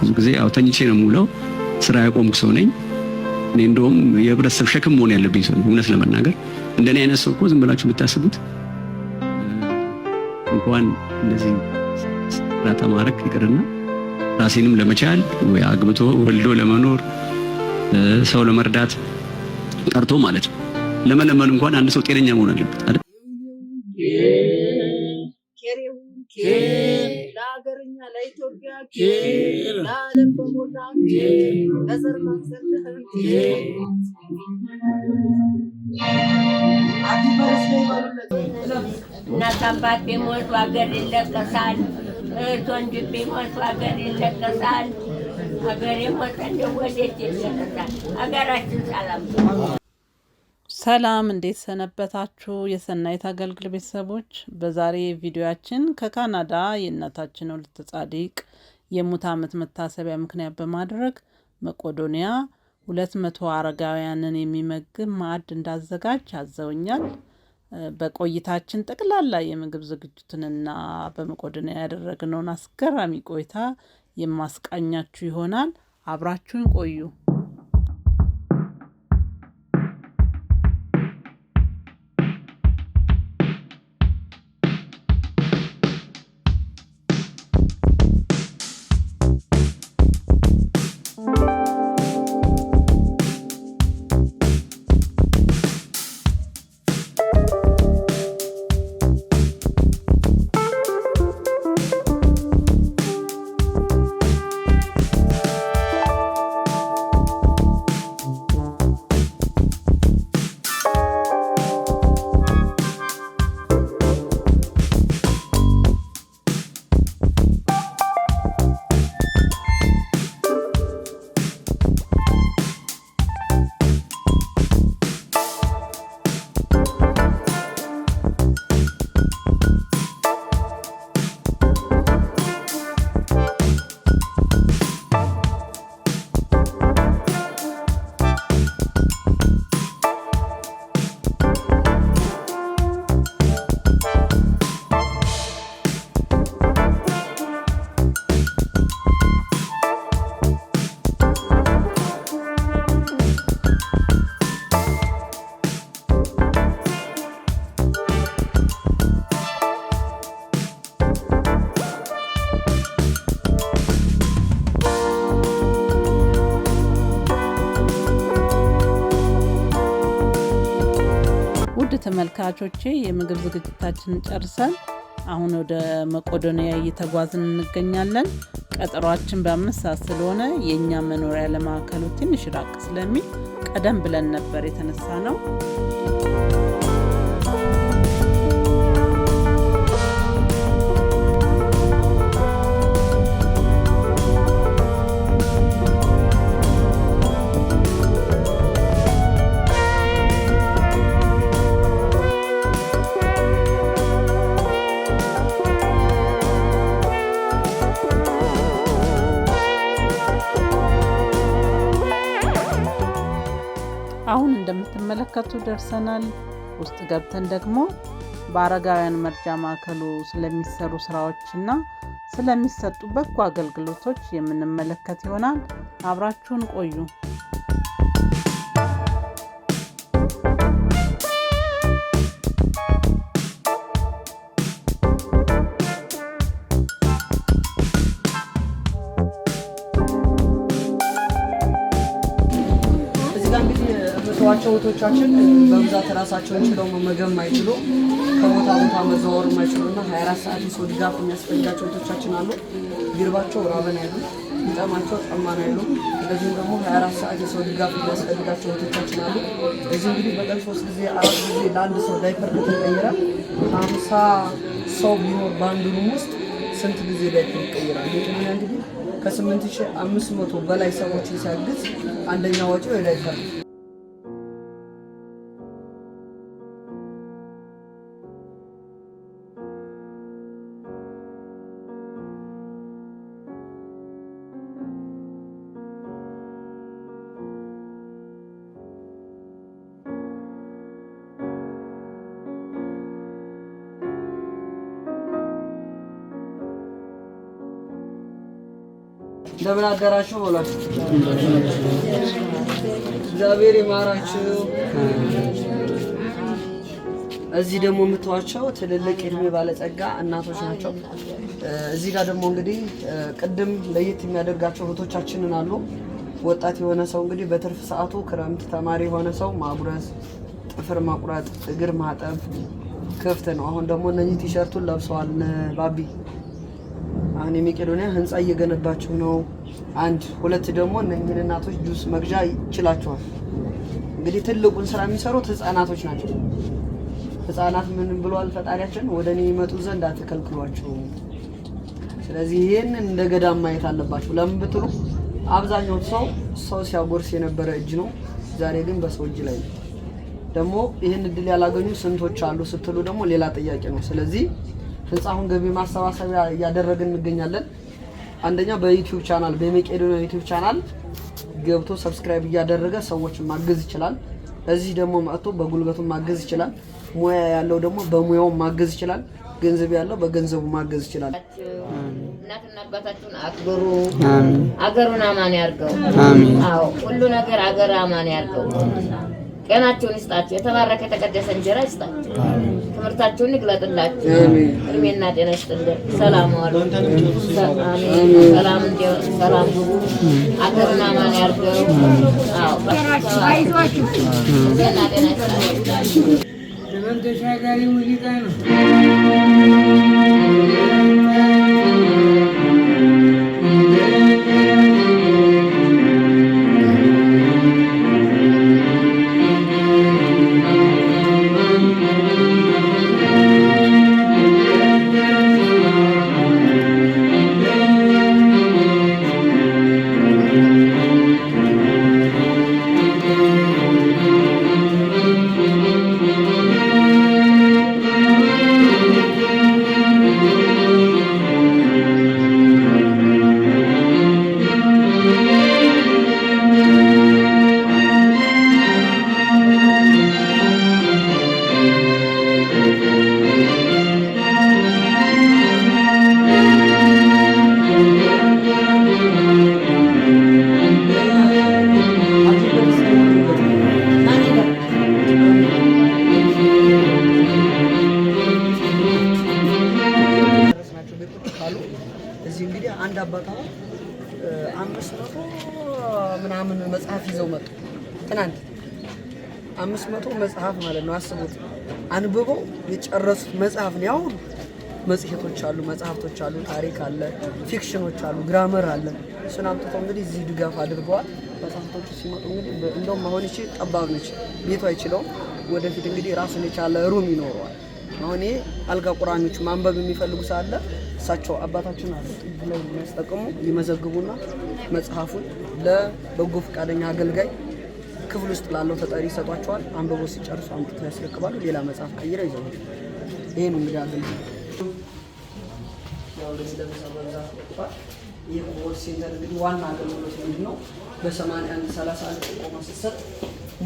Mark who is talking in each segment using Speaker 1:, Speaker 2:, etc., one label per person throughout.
Speaker 1: ብዙ ጊዜ ያው ተኝቼ ነው የምውለው። ስራ ያቆምኩ ሰው ነኝ። እኔ እንደውም የህብረተሰብ ሸክም መሆን ያለብኝ ሰው ነኝ። እውነት ለመናገር እንደኔ አይነት ሰው እኮ ዝም ብላችሁ ብታስቡት እንኳን እንደዚህ እርዳታ ማድረግ ይቅርና ራሴንም ለመቻል ወይ አግብቶ ወልዶ ለመኖር፣ ሰው ለመርዳት ቀርቶ ማለት ነው፣ ለመለመን እንኳን አንድ ሰው ጤነኛ መሆን አለበት አይደል?
Speaker 2: ለሀገርኛ ለኢትዮጵያ ለዓለም በሞላ ለዘር ማንዘርህም።
Speaker 3: እናት አባት ቢሞቱ ሀገር ይለቀሳል። እህት ወንድም ቢሞቱ ሀገር ይለቀሳል። ሀገር የሞተ እንደው ወዴት ይለቀሳል? ሀገራችን ሰላም።
Speaker 4: ሰላም፣ እንዴት ሰነበታችሁ? የሰናይት አገልግል ቤተሰቦች፣ በዛሬ ቪዲዮያችን ከካናዳ የእናታችን ወልደ ጻዲቅ የሙት ዓመት መታሰቢያ ምክንያት በማድረግ መቄዶንያ 200 አረጋውያንን የሚመግብ ማዕድ እንዳዘጋጅ አዘውኛል። በቆይታችን ጠቅላላ የምግብ ዝግጅቱንና በመቄዶንያ ያደረግነውን አስገራሚ ቆይታ የማስቃኛችሁ ይሆናል። አብራችሁን ቆዩ። ውድ ተመልካቾቼ፣ የምግብ ዝግጅታችንን ጨርሰን አሁን ወደ መቄዶንያ እየተጓዝን እንገኛለን። ቀጠሯችን በ5 ሰዓት ስለሆነ የእኛ መኖሪያ ለማዕከሉ ትንሽ ራቅ ስለሚል ቀደም ብለን ነበር የተነሳነው። አሁን እንደምትመለከቱ ደርሰናል። ውስጥ ገብተን ደግሞ በአረጋውያን መርጃ ማዕከሉ ስለሚሰሩ ስራዎችና ስለሚሰጡ በጎ አገልግሎቶች የምንመለከት ይሆናል። አብራችሁን ቆዩ።
Speaker 5: እዚህ ጋር እንግዲህ የምታዩዋቸው እህቶቻችን በብዛት ራሳቸውን ችለው መመገብ የማይችሉ፣ ከቦታ ቦታ መዘዋወር የማይችሉ እና 24 ሰዓት የሰው ድጋፍ የሚያስፈልጋቸው እህቶቻችን አሉ። ቢርባቸው ራበን አይሉ፣ ቢጠማቸው ጠማን አይሉ። እንደዚሁም ደግሞ 24 ሰዓት የሰው ድጋፍ የሚያስፈልጋቸው እህቶቻችን አሉ። እዚህ እንግዲህ በቀን ሶስት ጊዜ አራት ጊዜ ለአንድ ሰው ዳይፐር ከተቀየረ፣ 50 ሰው ቢኖር በአንድ room ውስጥ ስንት ጊዜ ዳይፐር ይቀይራል? መቄዶንያ እንግዲህ ከ8500 በላይ ሰዎችን ሲያግዝ አንደኛ ወጪው የዳይፐር ነው። እንደምን አደራችሁ በሏቸው። እግዚአብሔር ይማራችሁ። እዚህ ደግሞ የምትዋቸው ትልልቅ የእድሜ ባለጸጋ እናቶች ናቸው። እዚህ ጋር ደግሞ እንግዲህ ቅድም ለየት የሚያደርጋቸው እህቶቻችንን አሉ። ወጣት የሆነ ሰው እንግዲህ በትርፍ ሰዓቱ ክረምት ተማሪ የሆነ ሰው ማጉረስ፣ ጥፍር መቁረጥ፣ እግር ማጠብ ክፍት ነው። አሁን ደግሞ እነዚህ ቲሸርቱን ለብሰዋል። ባቢ አሁን የመቄዶንያ ህንፃ እየገነባችሁ ነው። አንድ ሁለት ደግሞ እነኝህን እናቶች ጁስ መግዣ ይችላቸዋል። እንግዲህ ትልቁን ስራ የሚሰሩት ህፃናቶች ናቸው። ህፃናት ምን ብሏል ፈጣሪያችን? ወደ እኔ ይመጡ ዘንድ አትከልክሏቸው። ስለዚህ ይህንን እንደ ገዳም ማየት አለባቸው። ለምን ብትሉ አብዛኛው ሰው ሰው ሲያጎርስ የነበረ እጅ ነው። ዛሬ ግን በሰው እጅ ላይ ነው። ደግሞ ይህን እድል ያላገኙ ስንቶች አሉ ስትሉ ደግሞ ሌላ ጥያቄ ነው። ስለዚህ ህንፃውን ገቢ ማሰባሰቢያ እያደረግን እንገኛለን። አንደኛ በ YouTube channel በመቄዶንያ YouTube channel ገብቶ subscribe እያደረገ ሰዎችን ማገዝ ይችላል። እዚህ ደግሞ መጥቶ በጉልበቱ ማገዝ ይችላል። ሙያ ያለው ደግሞ በሙያው ማገዝ ይችላል። ገንዘብ ያለው በገንዘቡ ማገዝ ይችላል።
Speaker 6: እናትና አባታችሁን አክብሩ። አገሩን አማን ያርገው። አዎ ሁሉ ነገር አገር አማን ያርገው። ጤናችሁን ይስጣችሁ። የተባረከ የተቀደሰ እንጀራ ይስጣችሁ። ትምህርታችሁን ይግለጥላችሁ። እድሜና ጤና ይስጥልን። ሰላም ዋሉ። አሜን። ሰላም ሰላም ግቡ። አገሩን አማን ያርገው። አዎ አይዟችሁ። እድሜና ጤና ይስጣችሁ።
Speaker 7: ዘመን ተሻጋሪ ሙዚቃ ነው።
Speaker 5: እዚህ እንግዲህ አንድ አባት አሁን 500 ምናምን መጽሐፍ ይዘው መጡ። ትናንት 500 መጽሐፍ ማለት ነው። አስቡት፣ አንብበው የጨረሱት መጽሐፍ ነው። ያው መጽሔቶች አሉ፣ መጽሐፍቶች አሉ፣ ታሪክ አለ፣ fiction ኦች አሉ፣ grammar አለ። እሱን አምጥተው እንግዲህ እዚህ ድጋፍ አድርገዋል። መጽሐፍቶቹ ሲመጡ እንግዲህ እንደውም አሁን ይቺ ጠባብ ነች፣ ቤቱ አይችለውም። ወደፊት እንግዲህ ራሱን የቻለ room ይኖረዋል። አሁን ይሄ አልጋ ቁራኞች ማንበብ የሚፈልጉ ሳለ እሳቸው አባታችን አሉ ጥግ ላይ የሚያስጠቅሙ ይመዘግቡና መጽሐፉን ለበጎ ፈቃደኛ አገልጋይ ክፍል ውስጥ ላለው ተጠሪ ይሰጧቸዋል። አንብቦ ሲጨርሱ አምጥተው ያስረክባሉ። ሌላ መጽሐፍ ቀይረው ይዘው ይሄ ነው እንግዲህ አገልግሎት። ያው እንግዲህ ለምሳ በብዛት ወጥቷል። ይህ call center እንግዲህ ዋና አገልግሎት ምንድን ነው? በ8131 ጥቆማ ስትሰጥ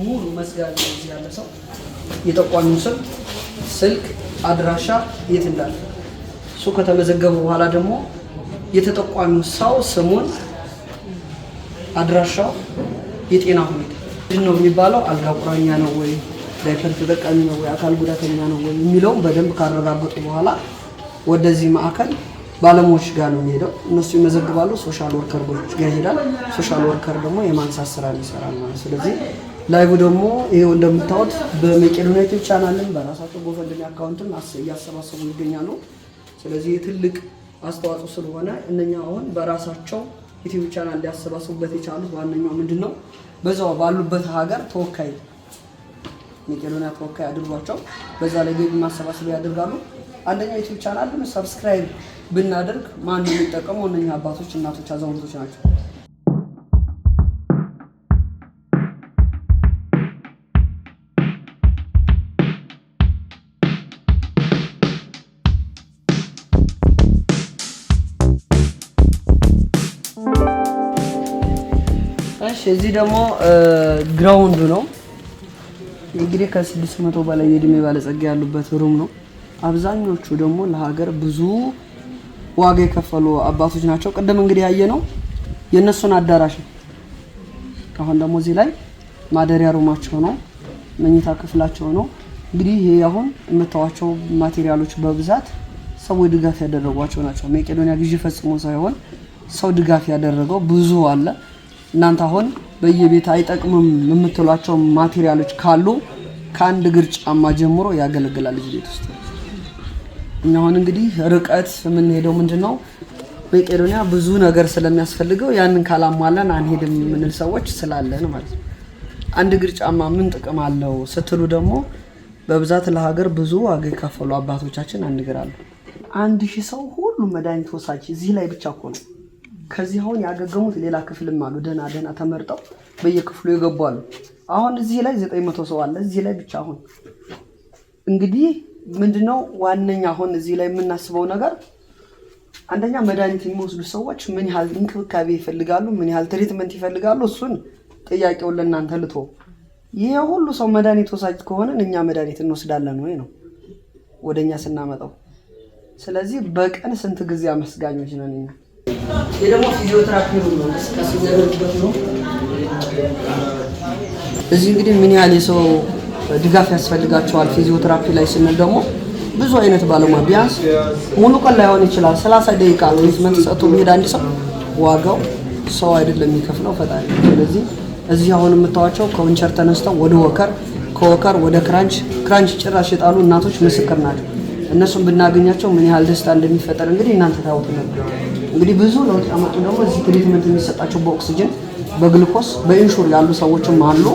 Speaker 5: ሙሉ መዝጋቢ ነው እዚህ ያለ ሰው የጠቋሚው ስም፣ ስልክ፣ አድራሻ የት እንዳለ እሱ ከተመዘገበ በኋላ ደግሞ የተጠቋሚው ሰው ስሙን፣ አድራሻው፣ የጤና ሁኔታ ምንድን ነው የሚባለው፣ አልጋ ቁራኛ ነው ወይ ዳይፐር ተጠቃሚ ነው ወይ አካል ጉዳተኛ ነው ወይ የሚለውን በደንብ ካረጋገጡ በኋላ ወደዚህ ማዕከል ባለሙያዎች ጋር ነው የሚሄደው። እነሱ ይመዘግባሉ። social worker ኦች ጋር ይሄዳል። social worker ደግሞ የማንሳት ስራ ይሰራል ማለት። ስለዚህ live ደግሞ ይኸው እንደምታዩት በመቄዶንያ YouTube channel ም በራሳቸው GoFundMe account ም እያሰባሰቡ ይገኛሉ። ስለዚህ ትልቅ አስተዋጽኦ ስለሆነ እነኛ አሁን በራሳቸው YouTube channel ሊያሰባስቡበት የቻሉት ዋነኛው ምንድን ነው በዛው ባሉበት ሀገር ተወካይ መቄዶንያ ተወካይ አድርጓቸው በዛ ላይ ገቢ ማሰባሰቢያ ያደርጋሉ። አንደኛው YouTube channel subscribe ብናደርግ ማን ነው የሚጠቀመው? እነኛ አባቶች፣ እናቶች፣ አዛውንቶች ናቸው። እሺ እዚህ ደግሞ ground ኡ ነው እንግዲህ ከ600 በላይ የእድሜ ባለጸጋ ያሉበት room ነው። አብዛኞቹ ደግሞ ለሀገር ብዙ ዋጋ የከፈሉ አባቶች ናቸው። ቅድም እንግዲህ ያየነው የእነሱን አዳራሽ ነው። አሁን ደግሞ እዚህ ላይ ማደሪያ room ኣቸው ነው፣ መኝታ ክፍላቸው ነው። እንግዲህ ይሄ አሁን የምታዋቸው material ኦች በብዛት ሰዎች ድጋፍ ያደረጓቸው ናቸው። መቄዶንያ ግዢ ፈጽሞ ሳይሆን ሰው ድጋፍ ያደረገው ብዙ አለ። እናንተ አሁን በየቤት አይጠቅምም የምትሏቸው material ኦች ካሉ ከአንድ እግር ጫማ ጀምሮ ያገለግላል እዚህ ቤት ውስጥ። እኛ አሁን እንግዲህ ርቀት የምንሄደው ምንድን ነው መቄዶንያ ብዙ ነገር ስለሚያስፈልገው ያንን ካላሟላን አንሄድም የምንል ሰዎች ስላለን ማለት ነው። አንድ እግር ጫማ ምን ጥቅም አለው ስትሉ ደግሞ በብዛት ለሀገር ብዙ ዋጋ የከፈሉ አባቶቻችን አንድ እግር አለው። 1000 ሰው ሁሉ መድኃኒት ወሳጅ እዚህ ላይ ብቻ እኮ ነው። ከዚህ አሁን ያገገሙት ሌላ ክፍልም አሉ። ደህና ደህና ተመርጠው በየክፍሉ የገቡ አሉ። አሁን እዚህ ላይ 900 ሰው አለ እዚህ ላይ ብቻ። አሁን እንግዲህ ምንድነው ዋነኛ አሁን እዚህ ላይ የምናስበው ነገር አንደኛ መድኃኒት የሚወስዱ ሰዎች ምን ያህል እንክብካቤ ይፈልጋሉ፣ ምን ያህል treatment ይፈልጋሉ። እሱን ጥያቄውን ለእናንተ ልቶ ይሄ ሁሉ ሰው መድኃኒት ወሳጅ ከሆነ እኛ መድኃኒት እንወስዳለን ወይ ነው ወደኛ ስናመጣው። ስለዚህ በቀን ስንት ጊዜ አመስጋኞች ነን እኛ። ይሄ ደግሞ physiotherapy room ነው፣ እንቅስቃሴ የሚያደርጉበት ነው። እዚህ እንግዲህ ምን ያህል የሰው ድጋፍ ያስፈልጋቸዋል ፊዚዮቴራፒ ላይ ስንል ደግሞ ብዙ አይነት ባለሙያ ቢያንስ ሙሉ ቀን ላይሆን ይችላል 30 ደቂቃ treatment ሰጥቶ ቢሄድ አንድ ሰው ዋጋው ሰው አይደለም የሚከፍለው ፈጣሪ ነው። ስለዚህ እዚህ አሁን የምታዋቸው ከዊንቸር ተነስተው ወደ walker፣ ከ walker ወደ ክራንች፣ ክራንች ጭራሽ የጣሉ እናቶች ምስክር ናቸው። እነሱን ብናገኛቸው ምን ያህል ደስታ እንደሚፈጠር እንግዲህ እናንተ ታውቁ ነበር። እንግዲህ ብዙ ለውጥ ያመጡ ደግሞ እዚህ treatment የሚሰጣቸው በኦክሲጅን፣ በግሉኮስ፣ በኢንሹር ያሉ ሰዎችም አሉ።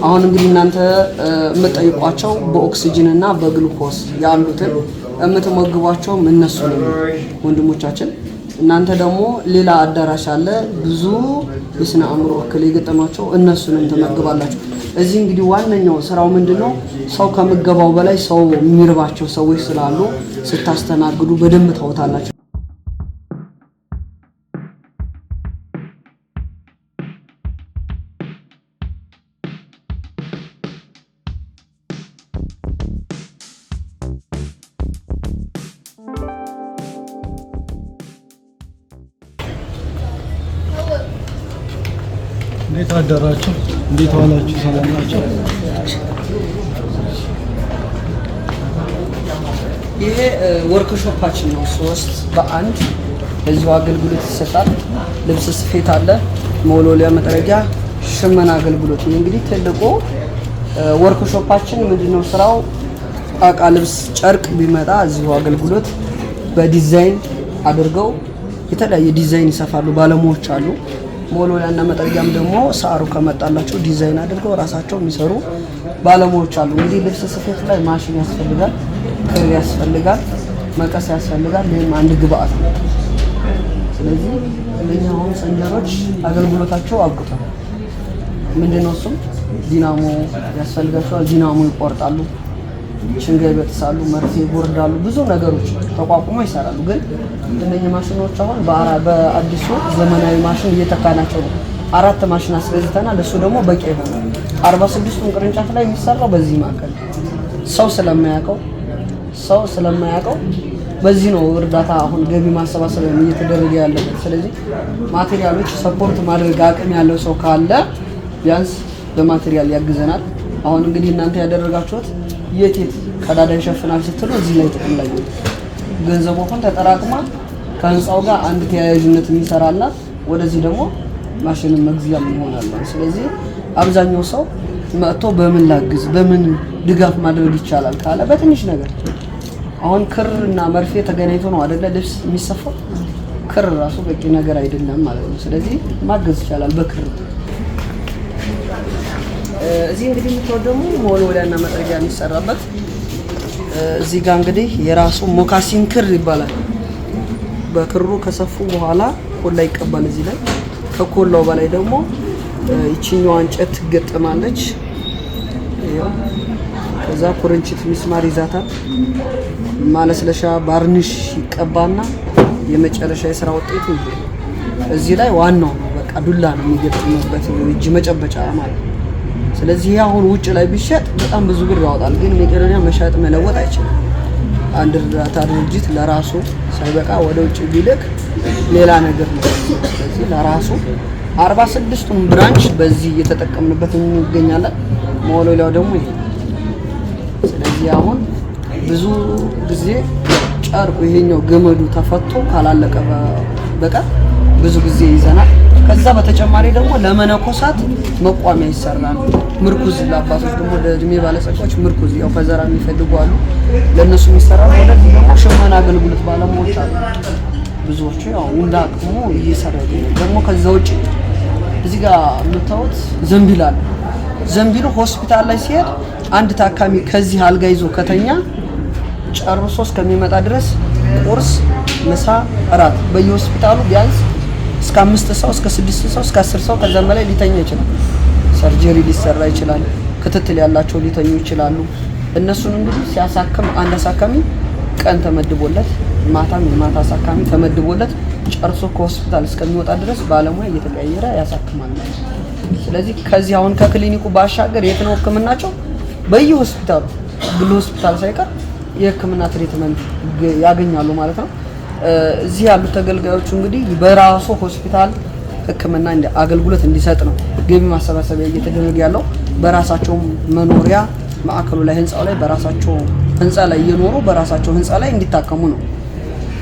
Speaker 5: አሁን እንግዲህ እናንተ የምትጠይቋቸው በኦክሲጅን እና በግሉኮስ ያሉትን የምትመግቧቸው እነሱ ነው ወንድሞቻችን። እናንተ ደግሞ ሌላ አዳራሽ አለ፣ ብዙ የስነ አእምሮ እክል የገጠማቸው እነሱንም ትመግባላችሁ። እዚህ እንግዲህ ዋነኛው ስራው ምንድነው? ሰው ከምገባው በላይ ሰው የሚርባቸው ሰዎች ስላሉ ስታስተናግዱ በደንብ ታውታላችሁ።
Speaker 8: እንዴት አደራችሁ? እንዴት ዋላችሁ? ሰላም ናቸው?
Speaker 5: ይሄ ወርክሾፓችን ነው። 3 በ1 እዚሁ አገልግሎት ይሰጣል። ልብስ ስፌት አለ፣ መወልወያ፣ መጥረጊያ፣ ሽመና አገልግሎት። ይሄ እንግዲህ ትልቁ ወርክሾፓችን ምንድነው ስራው? እቃ፣ ልብስ፣ ጨርቅ ቢመጣ እዚሁ አገልግሎት በዲዛይን አድርገው የተለያየ ዲዛይን ይሰፋሉ፣ ባለሙያዎች አሉ። መወልወያና መጥረጊያም ደግሞ ሳሩ ከመጣላቸው ዲዛይን አድርገው ራሳቸው የሚሰሩ ባለሙያዎች አሉ። እንግዲህ ልብስ ስፌት ላይ ማሽን ያስፈልጋል፣ ክር ያስፈልጋል፣ መቀስ ያስፈልጋል። ይህም አንድ ግብአት ነው። ስለዚህ እነዚህ አሁን ሰንጀሮች አገልግሎታቸው አብቅቷል። ምንድነው እሱም ዲናሞ ያስፈልጋቸዋል። ዲናሞ ይቆርጣሉ፣ ሽንጋይ ይበጥሳሉ፣ መርፌ ይጎርዳሉ፣ ብዙ ነገሮች ተቋቁሞ ይሰራሉ። ግን እነኚህ ማሽኖች አሁን በአዲሱ ዘመናዊ ማሽን እየተካናቸው ነው። 4 ማሽን አስገዝተናል። እሱ ደግሞ በቂ አይሆንም። 46ቱን ቅርንጫፍ ላይ የሚሰራው በዚህ ማዕከል ሰው ስለማያውቀው በዚህ ነው እርዳታ አሁን ገቢ ማሰባሰብ እየተደረገ ያለበት። ስለዚህ material ኦች support ማድረግ አቅም ያለው ሰው ካለ ቢያንስ በ material ያግዘናል። አሁን እንግዲህ እናንተ ያደረጋችሁት የት የት ቀዳዳ ይሸፍናል ስትሉ እዚህ ላይ ጥቅም ላይ ነው። ገንዘቡ አሁን ተጠራቅማ ከህንፃው ጋር አንድ ተያያዥነት የሚሰራና ወደዚህ ደግሞ ማሽን መግዚያም ይሆናል። ስለዚህ አብዛኛው ሰው መጥቶ በምን ላግዝ በምን ድጋፍ ማድረግ ይቻላል ካለ በትንሽ ነገር አሁን ክር እና መርፌ ተገናኝቶ ነው አይደለ ልብስ የሚሰፋው። ክር ራሱ በቂ ነገር አይደለም ማለት ነው። ስለዚህ ማገዝ ይቻላል በክር። እዚህ እንግዲህ የምትወደው ደግሞ መወልወያና መጥረጊያ የሚሰራበት እዚህ ጋር እንግዲህ የራሱ ሞካሲን ክር ይባላል። በክሩ ከሰፉ በኋላ ኮላ ይቀባል። እዚህ ላይ ከኮላው በላይ ደግሞ ይቺኛዋ እንጨት ትገጠማለች። ይኸው ከዛ ኩርንችት ሚስማር ይዛታል። ማለስለሻ ባርኒሽ ይቀባና የመጨረሻ የስራ ውጤቱ ይሄ ነው። እዚህ ላይ ዋናው ነው በቃ ዱላ ነው የሚገጥምበት እጅ መጨበጫ ማለት ነው። ስለዚህ አሁን ውጭ ላይ ቢሸጥ በጣም ብዙ ብር ያወጣል። ግን መቄዶንያ መሸጥ መለወጥ አይችልም። አንድ እርዳታ ድርጅት ለራሱ ሳይበቃ ወደ ውጭ ቢልክ ሌላ ነገር ነው። ስለዚህ ለራሱ 46ቱን branch በዚህ እየተጠቀምንበት እንገኛለን። መወልወያው ደግሞ ይሄ ነው። ስለዚህ አሁን ብዙ ጊዜ ጨርቁ ይሄኛው ገመዱ ተፈቶ ካላለቀ በቀር ብዙ ጊዜ ይዘናል። ከዛ በተጨማሪ ደግሞ ለመነኮሳት መቋሚያ ይሰራል። ምርኩዝ ለአባቶች ደግሞ ለእድሜ ባለጸጋዎች ምርኩዝ ያው ከዘራ የሚፈልጉ አሉ፣ ለእነሱም ይሰራል። ወደዚህ ደግሞ ሽመና አገልግሎት ባለሙያዎች አሉ። ብዙዎቹ ያው እንደ አቅሙ እየሰራ ይገኛል። ደግሞ ከዛ ውጭ እዚህ ጋር የምታዩት ዘንቢል አለ። ዘንቢሉ ሆስፒታል ላይ ሲሄድ አንድ ታካሚ ከዚህ አልጋ ይዞ ከተኛ ጨርሶ እስከሚመጣ ድረስ ቁርስ፣ ምሳ፣ እራት በየሆስፒታሉ ቢያንስ እስከ 5 ሰው፣ እስከ 6 ሰው፣ እስከ 10 ሰው ከዛም በላይ ሊተኛ ይችላል። Surgery ሊሰራ ይችላል። ክትትል ያላቸው ሊተኙ ይችላሉ። እነሱን እንግዲህ ሲያሳክም አንድ አሳካሚ ቀን ተመድቦለት ማታም የማታ አሳካሚ ተመድቦለት ጨርሶ ከሆስፒታል እስከሚወጣ ድረስ ባለሙያ እየተቀያየረ ያሳክማል ማለት ነው። ስለዚህ ከዚህ አሁን ከክሊኒኩ ባሻገር የት ነው ሕክምናቸው? በየሆስፒታሉ ግል ሆስፒታል ሳይቀር የሕክምና treatment ያገኛሉ ማለት ነው። እዚህ ያሉት ተገልጋዮቹ እንግዲህ በራሱ ሆስፒታል ሕክምና አገልግሎት እንዲሰጥ ነው ገቢ ማሰባሰቢያ እየተደረገ ያለው። በራሳቸው መኖሪያ ማዕከሉ ላይ ህንፃው ላይ በራሳቸው ህንፃ ላይ እየኖሩ በራሳቸው ህንፃ ላይ እንዲታከሙ ነው።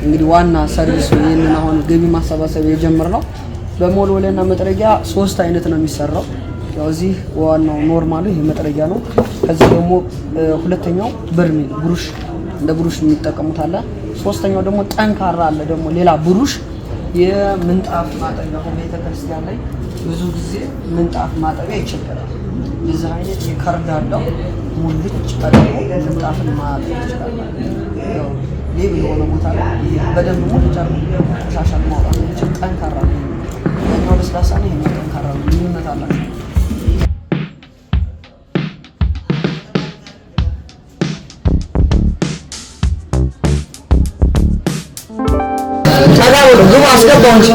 Speaker 5: እንግዲህ ዋና service ኡ ይህንን አሁን ገቢ ማሰባሰቢያ የጀመርነው። በመወልወያና መጥረጊያ 3 አይነት ነው የሚሰራው። ያው እዚህ ዋናው normal ኡ ይሄ መጥረጊያ ነው። ከዚህ ደግሞ ሁለተኛው በርሜል ብሩሽ እንደ ብሩሽ የሚጠቀሙት አለ። ሶስተኛው ደግሞ ጠንካራ አለ ደግሞ ሌላ ብሩሽ የምንጣፍ ማጠቢያ። አሁን ቤተክርስቲያን ላይ ብዙ ጊዜ ምንጣፍ ማጠቢያ ይቸገራል። የዚህ አይነት የከርዳዳው ሙልጭ አድርጎ ምንጣፍን ማጠብ ይችላል። ያው level የሆነ ቦታ ላይ በደንብ ሙልጭ አድርጎ ቆሻሻን ማውጣት የሚችል ጠንካራ ነው። ይሄኛው ለስላሳ ነው፣ ይሄኛው ጠንካራ ነው። ልዩነት አላቸው። ግቡ፣ አስገባው እንጂ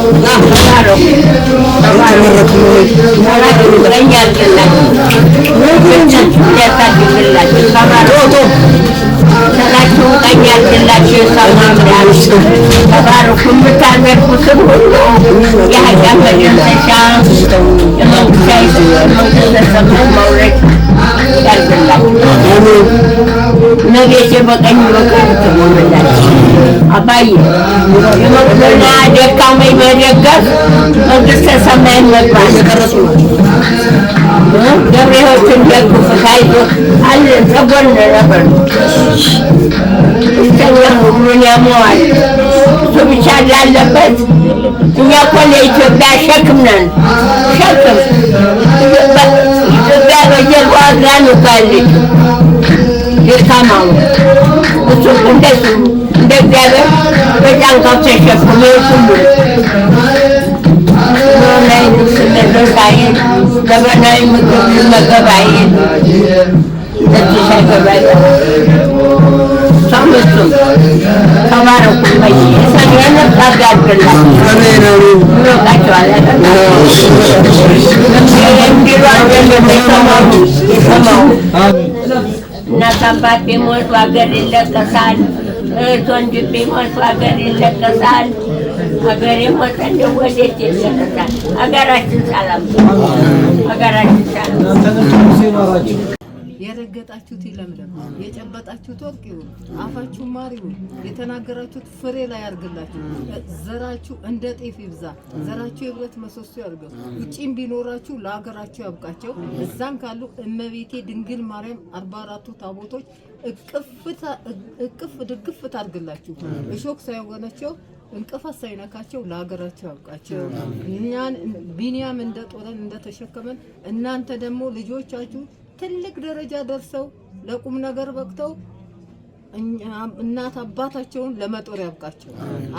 Speaker 3: ተባረኩ። የምታደርጉትን ሁሉ የኃጢአት መደምሰሻ የመንግሥተ ሰማያት መውረድ ያድርግላችሁ። እመቤቴ በቀኝ በኩል ትቆምላችሁ። አባዬ የመቅዶንያ ደካማኝ መደገፍ መንግሥተ ሰማያት መግባት ገብረ ሕይወትን ደግፍ፣ አይዞህ አለን ከጎንህ ነበር። ብቸኛ ሁሉን ያመዋል እሱ ብቻ ላለበት እኛ እኮ ለኢትዮጵያ ሸክም ነን። ሸክም ኢትዮጵያ በጀርባዋ አዝላ ነው እኮ ያለችው። ደካማው እሱ እንደሱ እንደ እግዚአብሔር በጫንቃው ተሸክሞ ሁሉ ዘመናዊ ልብስ መልበስ አይል፣ ዘመናዊ ምግብ መመገብ አይል፣ እሱ ሳይገባ እሷም እሱም ተባረኩ። የነፍስ አጋድላቸው ይበቃቸዋል። እንዲሉ አይደለም የሰማው የሰማው እናት አባት ቢሞቱ ሀገር ይለቀሳል። እህት ወንድም ቢሞቱ ሀገር ይለቀሳል። ሀገር የሞተ እንደው ወዴት ይለቀሳል? ሀገራችን ሰላም፣ ሀገራችን ሰላም።
Speaker 8: እናንተንም ቅዱስ ይማራችሁ።
Speaker 2: የረገጣችሁት ይለምለም፣ የጨበጣችሁት ወርቅ ይሁን፣ አፋችሁ ማር ይሁን፣ የተናገራችሁት ፍሬ ላይ ያርግላችሁ። ዘራችሁ እንደ ጤፍ ይብዛ፣ ዘራችሁ የብረት ምሰሶ ያርገው። ውጪም ቢኖራችሁ ለሀገራችሁ ያብቃቸው። እዛም ካሉ እመቤቴ ድንግል ማርያም 44ቱ ታቦቶች እቅፍ ድግፍ ታርግላችሁ። እሾክ ሳይወጋቸው እንቅፋት ሳይነካቸው ለሀገራቸው ያብቃቸው። እኛን ቢንያም እንደ ጦረን እንደተሸከመን እናንተ ደግሞ ልጆቻችሁ ትልቅ ደረጃ ደርሰው ለቁም ነገር በቅተው እናት አባታቸውን ለመጦር ያብቃቸው።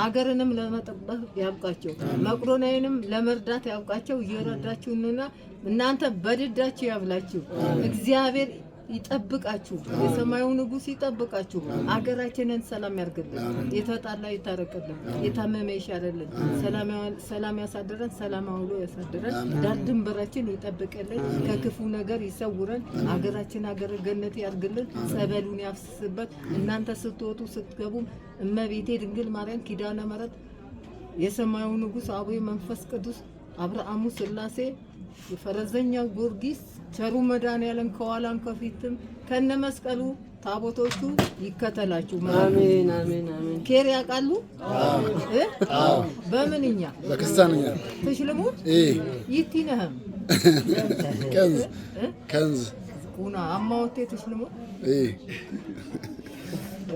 Speaker 2: አገርንም ለመጠበቅ ያብቃቸው። መቄዶንያንም ለመርዳት ያብቃቸው። እየረዳችሁንና እናንተ በድዳችሁ ያብላችሁ። እግዚአብሔር ይጠብቃችሁ። የሰማዩ ንጉሥ ይጠብቃችሁ። አገራችንን ሰላም ያርግልን። የተጣላ ይታረቅልን። የታመመ ይሻርልን። ሰላም ያሳድረን። ሰላም አውሎ ያሳድረን። ዳር ድንበራችን ይጠብቅልን። ከክፉ ነገር ይሰውረን። አገራችን አገረ ገነት ያርግልን። ጸበሉን ያፍስስበት። እናንተ ስትወጡ ስትገቡም እመቤቴ ድንግል ማርያም ኪዳነ ምሕረት የሰማዩ ንጉሥ አቡነ መንፈስ ቅዱስ አብርሃሙ ስላሴ የፈረዘኛው ጊዮርጊስ ቸሩ መድኃኔዓለም ከኋላም ከፊትም ከነመስቀሉ ታቦቶቹ ይከተላችሁ።
Speaker 5: አሜን አሜን አሜን።
Speaker 2: ኬር ያውቃሉ? በምንኛ
Speaker 9: በክርስቲያንኛ
Speaker 2: ትሽልሙ ይቲነህም
Speaker 9: ከንዝ ከንዝ
Speaker 2: ቁና አማወቴ ትሽልሙ።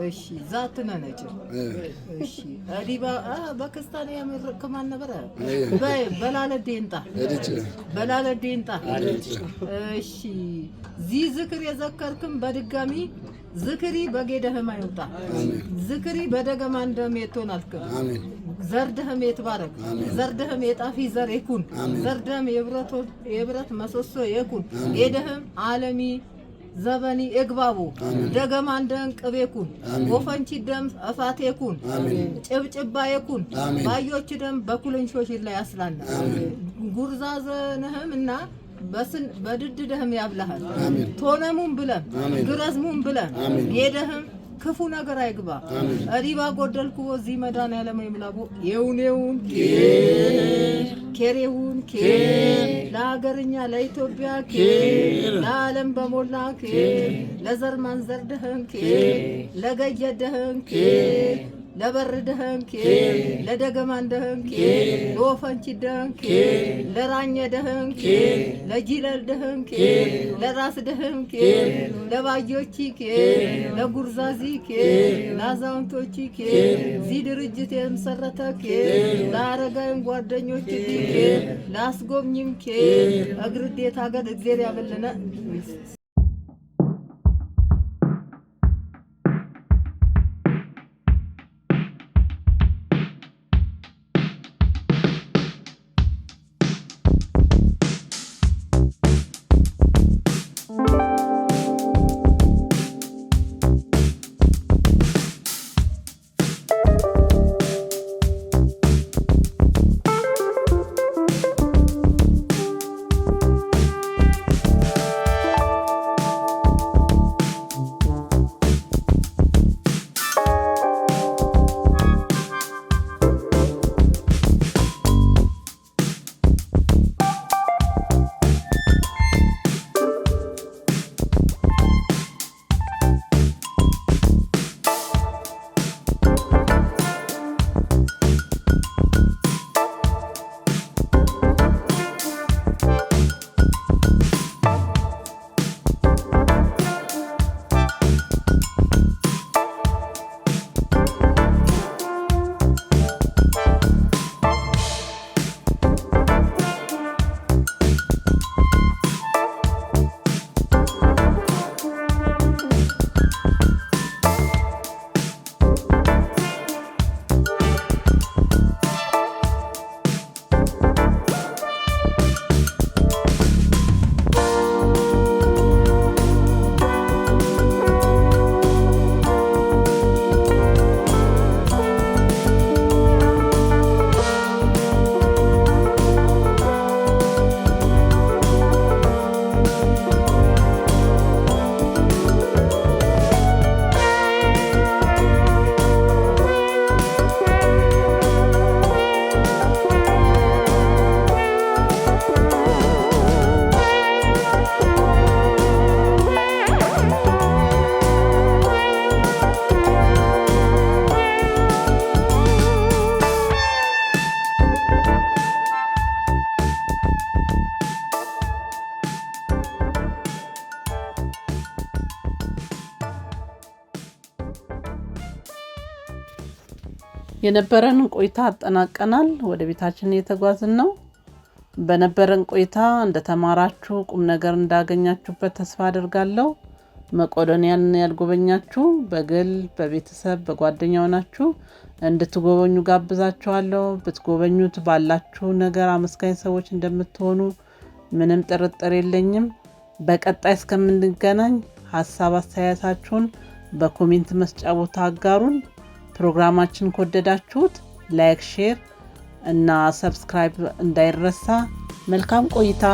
Speaker 2: እሺ ዛትነ ነጭ እሺ አዲባ በክስታን ያመረከማን ነበረ በላለ ዴንጣ በላለ ዴንጣ። እሺ ዚ ዝክር የዘከርክም በድጋሚ ዝክሪ በጌደህም አይውጣ፣ ዝክሪ በደገማ እንደም የቶን አልክም። ዘርደህም የትባረክ፣ ዘርደህም የጣፊ ዘር ይኩን፣ ዘርደህም የብረት መሰሶ የኩን፣ ጌደህም አለሚ ዘበኒ እግባቡ ደገማ እንደን ቅቤኩን ወፈንቺ ደም እፋቴኩን ጭብጭባ የኩን ባዮች ደም በኩልንሾሽ ላይ ያስላና ጉርዛዘነህም እና በስን በድድደህም ያብላሃል። ቶነሙን ብለን ግረዝሙን ብለን ጌደህም ክፉ ነገር አይግባ። እሪባ ጎደልኩ እዚህ መድኃኔዓለም ይምላቦ የውኔውን ኬሬውን ኬር ለሀገርኛ ለኢትዮጵያ ኬር ለዓለም በሞላ ኬር ለዘር ማንዘር ደህን ኬር ለገየደህን ኬር ለበር ደህን ኬር ለደገማን ደህን ኬር ለወፈንቺ ደህን ኬር ለራኘ ደህን ኬር ለጂለል ደህን ኬር ለራስ ደህን ኬር ለባዮቺ ኬር ለጉርዛዚ ኬር ለአዛውንቶቺ ኬር ዚህ ድርጅት የመሰረተ ኬር ለአረጋዊን ጓደኞች ኬር ለአስጎብኝም ኬር እግርዴት ሀገር እግዜር ያበልነ።
Speaker 4: የነበረን ቆይታ አጠናቀናል። ወደ ቤታችን እየተጓዝን ነው። በነበረን ቆይታ እንደተማራችሁ፣ ቁም ነገር እንዳገኛችሁበት ተስፋ አድርጋለሁ። መቄዶንያን ያልጎበኛችሁ በግል፣ በቤተሰብ፣ በጓደኛ ሆናችሁ እንድትጎበኙ ጋብዛችኋለሁ። ብትጎበኙት ባላችሁ ነገር አመስጋኝ ሰዎች እንደምትሆኑ ምንም ጥርጥር የለኝም። በቀጣይ እስከምንገናኝ ሀሳብ አስተያየታችሁን በ comment መስጫ ቦታ አጋሩን። ፕሮግራማችን ከወደዳችሁት like፣ share እና subscribe እንዳይረሳ። መልካም ቆይታ።